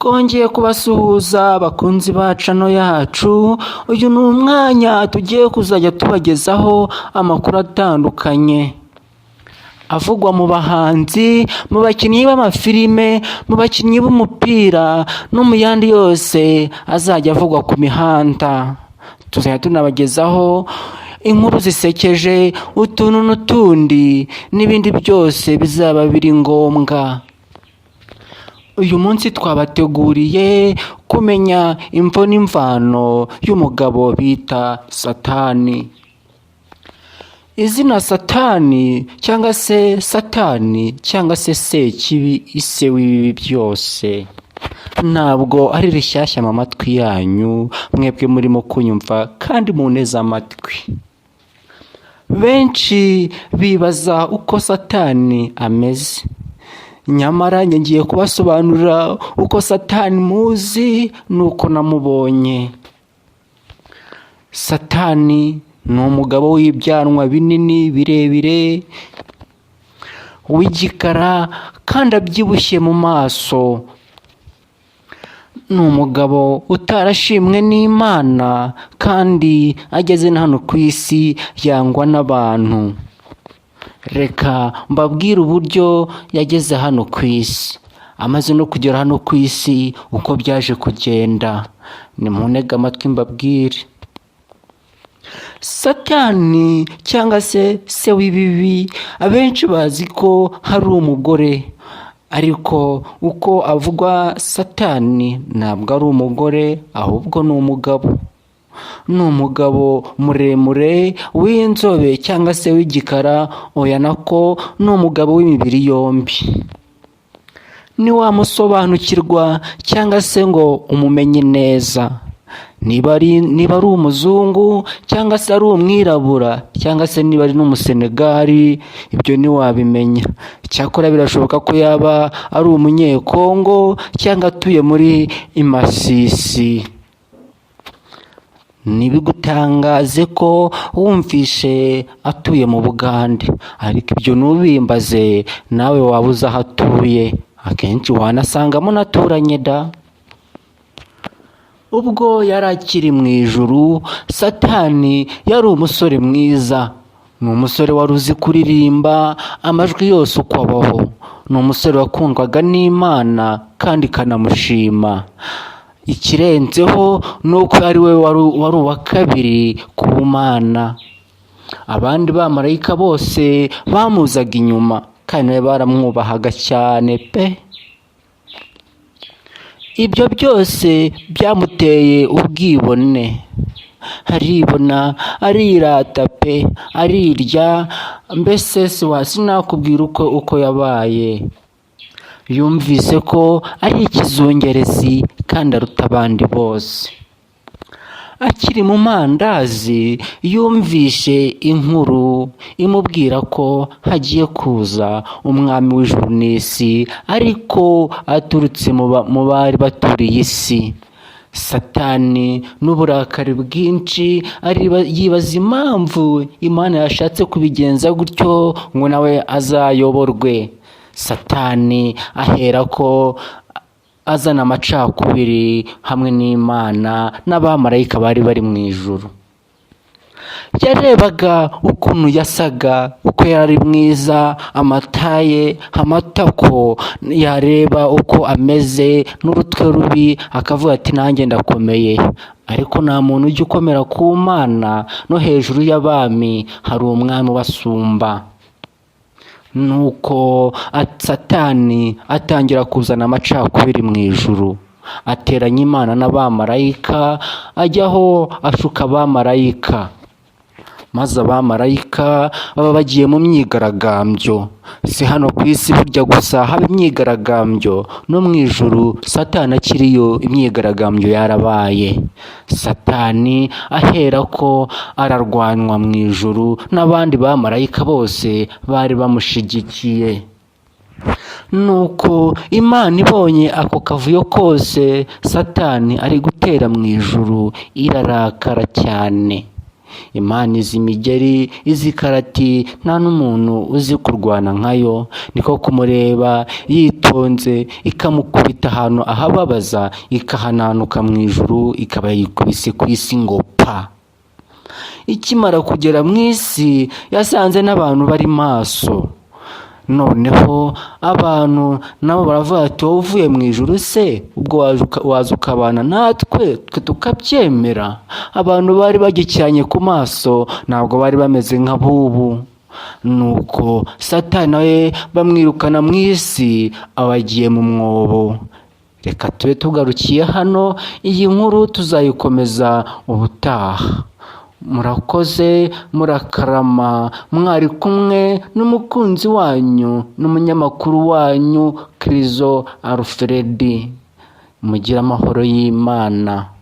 Twongeye kubasuhuza bakunzi ba channel yacu. Uyu ni umwanya tugiye kuzajya tubagezaho amakuru atandukanye avugwa mu bahanzi, mu bakinnyi b'amafilime, mu bakinnyi b'umupira no mu yandi yose azajya avugwa ku mihanda. Tuzajya tunabagezaho inkuru zisekeje, utuntu n'utundi n'ibindi byose bizaba biri ngombwa. Uyu munsi twabateguriye kumenya imvo n'imvano y'umugabo bita Satani. Izina Satani cyangwa se Satani cyangwa se Sekibi, ise w'ibibi byose, ntabwo ari rishyashya mu matwi yanyu mwebwe murimo kunyumva kandi munteze amatwi. Benshi bibaza uko Satani ameze, nyamara njye ngiye kubasobanurira uko Satani muzi n'uko namubonye. Satani ni umugabo w'ibyanwa binini birebire, w'igikara kandi abyibushye mu maso. Ni umugabo utarashimwe n'Imana kandi ageze na hano ku isi yangwa n'abantu. Reka mbabwire uburyo yageze hano ku isi, amaze no kugera hano ku isi uko byaje kugenda. Nimuntege amatwi mbabwire. Satani cyangwa se se w'ibibi, abenshi bazi ko hari umugore, ariko uko avugwa Satani ntabwo ari umugore, ahubwo ni umugabo. Ni umugabo muremure w'inzobe cyangwa se w'igikara, oya, nako ni umugabo w'imibiri yombi. Ntiwamusobanukirwa cyangwa se ngo umumenye neza niba ari umuzungu cyangwa se ari umwirabura cyangwa se niba ari n'Umusenegali, ibyo ntiwabimenya. Icyakora birashoboka ko yaba ari Umunyekongo cyangwa atuye muri Imasisi. Ntibigutangaze ko wumvishe atuye mu Bugande, ariko ibyo ntubimbaze, nawe waba uzi aho atuye, akenshi wanasanga munaturanye da. Ubwo yari akiri mu ijuru, Satani yari umusore mwiza. Ni umusore wari uzi kuririmba amajwi yose uko abaho. Ni umusore wakundwaga n'Imana kandi ikanamushima. Ikirenzeho ni uko ari we wari uwa kabiri ku Mana. Abandi bamarayika bose bamuzaga inyuma kandi nawe baramwubahaga cyane pe. Ibyo byose byamuteye ubwibone, aribona, arirata pe, arirya, mbese sinakubwira uko yabaye. Yumvise ko ari ikizungerezi kandi aruta abandi bose. Akiri mu mandazi yumvishe inkuru imubwira ko hagiye kuza umwami w'ijuru n'isi, ariko aturutse mu bari baturiye isi. Satani n'uburakari bwinshi yibaza impamvu Imana yashatse kubigenza gutyo ngo nawe azayoborwe. Satani aherako azana amacakubiri hamwe n'Imana n'abamarayika bari bari mu ijuru. Yarebaga ukuntu yasaga, uko yari mwiza, amataye, amatako, yareba uko ameze n'urutwe rubi akavuga ati: "Nanjye ndakomeye." Ariko nta muntu ujya ukomera ku Mana, no hejuru y'abami hari umwami ubasumba. Nuko Satani atangira kuzana amacakubiri mu ijuru, ateranya Imana n'abamarayika, ajyaho ashuka abamarayika, maze abamarayika baba bagiye mu myigaragambyo. Si hano ku isi burya gusa haba imyigaragambyo, no mu ijuru Satani akiriyo imyigaragambyo yarabaye. Satani aherako ararwanywa mu ijuru n'abandi bamarayika bose bari bamushigikiye. Nuko Imana ibonye ako kavuyo kose Satani ari gutera mu ijuru, irarakara cyane. Imana izi imigeri, izi karati, nta n'umuntu uzi kurwana nkayo. Niko kumureba yitonze, ikamukubita ahantu ahababaza, ikahananuka mu ijuru, ikaba yikubise ku isi ngo pa. Ikimara kugera mu isi, yasanze n'abantu bari maso. Noneho abantu nabo baravuga ati: "Wowe uvuye mu ijuru se, ubwo waza ukabana natwe, twe tukabyemera?" Abantu bari bagikiranye ku maso, ntabwo bari bameze nk'abubu. Nuko Satani nawe bamwirukana mu isi, aba agiye mu mwobo. Reka tube tugarukiye hano, iyi nkuru tuzayikomeza ubutaha. Murakoze, murakarama. Mwari kumwe n'umukunzi wanyu n'umunyamakuru wanyu Kirizo Alfred. Mugire amahoro y'Imana.